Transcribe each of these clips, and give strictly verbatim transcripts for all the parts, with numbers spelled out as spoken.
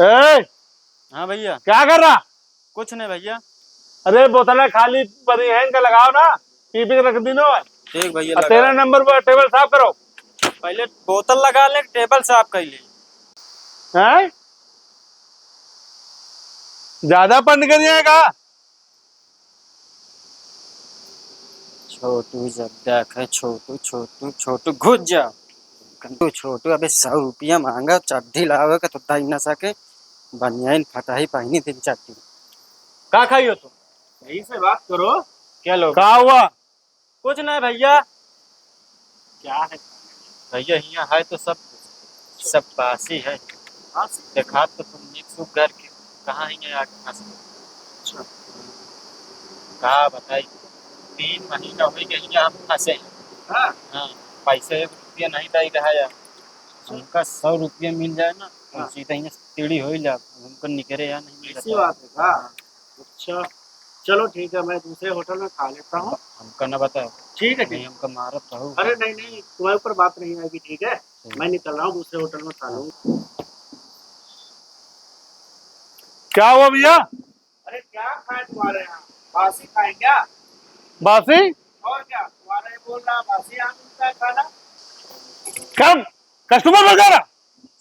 ए, हाँ भैया। क्या कर रहा? कुछ नहीं भैया। अरे, बोतलें खाली पड़ी हैं, इनका लगाओ ना, पी पी के रख दीनो है। ठीक भैया, और लगाओ। तेरह नंबर पर टेबल साफ करो। पहले बोतल लगा ले, टेबल साफ कर ले। हैं? ज्यादा पंड करिए का? छोटू जब देखे, छोटू, छोटू, छोटू, घुस जा। छोटू, अबे सौ रुपया मांगा, चड्ढी लावे के तो दई न सके, बनियाइन फटाही पहिनी दिन चड्ढी। का खाई हो तुम? सही से बात करो। क्या लोग? का हुआ? कुछ नहीं भैया। क्या है? भैया, हियाँ है तो सब, सब बासी है। बासी? देखा तो तुम निक सुख घर के, कहाँ हियाँ आके फंस गए? अच्छा। का बताई, तीन महीना हो गया हियाँ हम फंसे हैं। हाँ। हाँ, पैसे एक रुपया नहीं दे रहा है। हमका सौ रुपया मिल जाए ना, तो हाँ। सीधा हियाँ सीढ़ी हो ही जा, हमको निकरे यहाँ नहीं मिलता। ऐसी बात है का? अच्छा, चलो ठीक है, मैं दूसरे होटल में खा लेता हूँ। हमका ना बताओ। ठीक है, ठीक। नहीं, हमका मारत रहो। अरे नहीं, नहीं, तुम्हारे ऊपर बात नहीं आएगी, ठीक है? ठीक। मैं निकल रहा हूँ, दूसरे होटल में खा लूँ। क्या हुआ भैया? अरे क्या खाए तुम्हारे यहाँ? बासी खाए क्या? बासी? और क्या? तुम्हारा ये बोल रहा बासी यहाँ मिलता है खाना? कब? कस्टमर भगा रहा?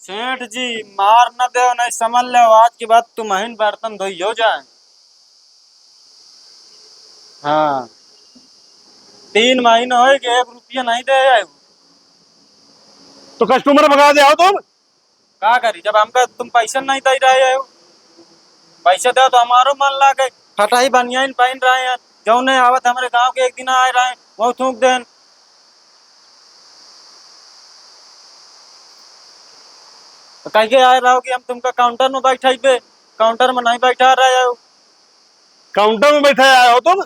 सेठ जी, मार न देव, नहीं समझ लेव, आज के बाद तुमहिन बर्तन धोई हो जाए। हाँ, तीन महीना हो गए, एक रुपया नहीं दे आए। तो कस्टमर भगा दे हो तुम? का करी, जब हमका तुम पैसा नहीं दे रहे हो, पैसा दे तो हमारो मन लागे। फटाही बनियाइन पहन रहे हैं, जौने आवत हमरे गांव के एक दिन आए रहे, वो थूक देन। तो कह के आए रहो कि हम तुमका काउंटर में बैठाइबे, काउंटर में नहीं बैठा रहे हो। काउंटर में बैठा आए हो तुम?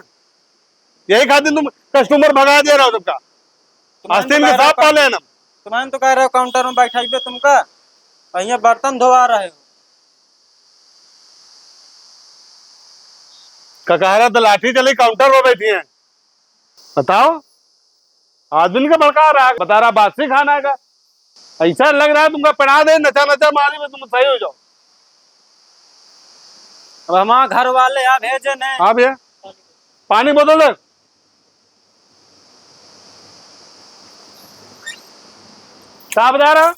यही खातिर तुम कस्टमर भगा दे रहे हो सबका। तुम्हें आस्तीन तो के कह रहा सांप हूँ, पाले हैं हम। तुम्हें तो कह रहे हो काउंटर में बैठाइबे तुमका, और यहाँ बर्तन धोवा रहे हो। ककहरा तो लाठी चली, काउंटर पर बैठी हैं। बताओ, आदमी का भड़का रहा, बता रहा बासी खाना है का। ऐसा लग रहा है तुमका पड़ा दे, नचा नचा मारी में तुम सही हो जाओ। अब हमारे घर वाले आ भेजे ने। हाँ भैया, पानी बोतल दे। साहब जा रहा।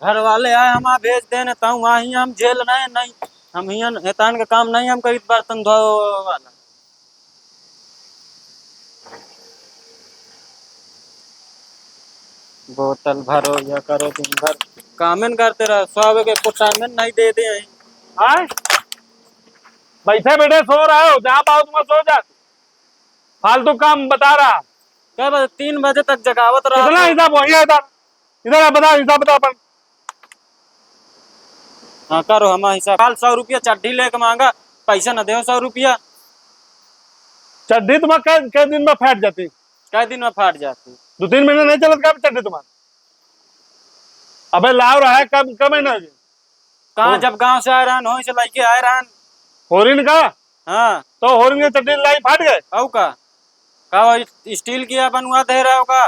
घर वाले आए, हम आ भेज देने, तऊ वहाँ ही हम झेल रहे, नहीं, हम हियन एतान का काम नहीं हम करी, बर्तन धोए वाला। बोतल भरो या करो दिन भर, कामेन करते रहो, सब के कुछ टाइम नहीं दे दे हैं। आए? बैठे बैठे सो रहे हो, जहाँ पाओ तुम्हें सो जा। फालतू काम बता रहा। कै बजे? तीन बजे तक जगावत रहा। कितना हिसाब हो गया इधर? इधर आ, बता, हिसाब बता अपन। हाँ, करो हमारा हिसाब। काल सौ रुपया चड्ढी लेके मांगा, पैसा न देव सौ रुपया। चड्ढी तुम्हारा कै, कै दिन में फाट जाती? कै दिन में फाट जाती? दो तीन महीने नहीं चलत का चड्ढी तुम्हारा? अबे लाव रहा है, कब, कब महीना हो गया? कहाँ, हो। जब गांव से आए रहन, होई से लइके आए रहन। होरिन का? हाँ। तो होरिन के चड्ढी लाई फाट गए? अउ का? का वो स्टील की बनवा दे रहे हो का?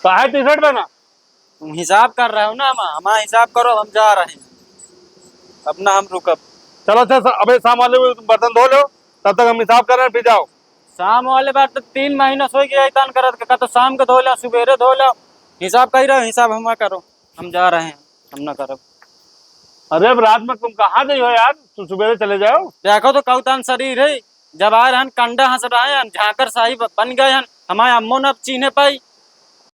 काहे टी शर्ट पहना? तुम हिसाब कर रहे हो ना, हम, हमारा हिसाब करो, हम जा रहे हैं। अब ना हम रुकब। चलो अच्छा, स-, अबे शाम वाले में तुम बर्तन धो लो, तब तक हम हिसाब कर रहे हैं, फिर जाओ। शाम वाले बात तो तीन महीना सोई के यही तान करत के, का तो शाम के धो लो, सुबेरे धो लो, हिसाब कही रहे हो, हिसाब हमारा करो, हम जा रहे हैं, हम ना करब। अरे अब रात में तुम कहाँ जाइयो यार, तुम सुबेरे चले जाओ। देखो तो कौतान शरीर है, जब आए रहन कंडा हंस रहे हैं, झांकर साही ब-, बन गए हैं, हमारे अम्मो न अब चीन्हे पाई।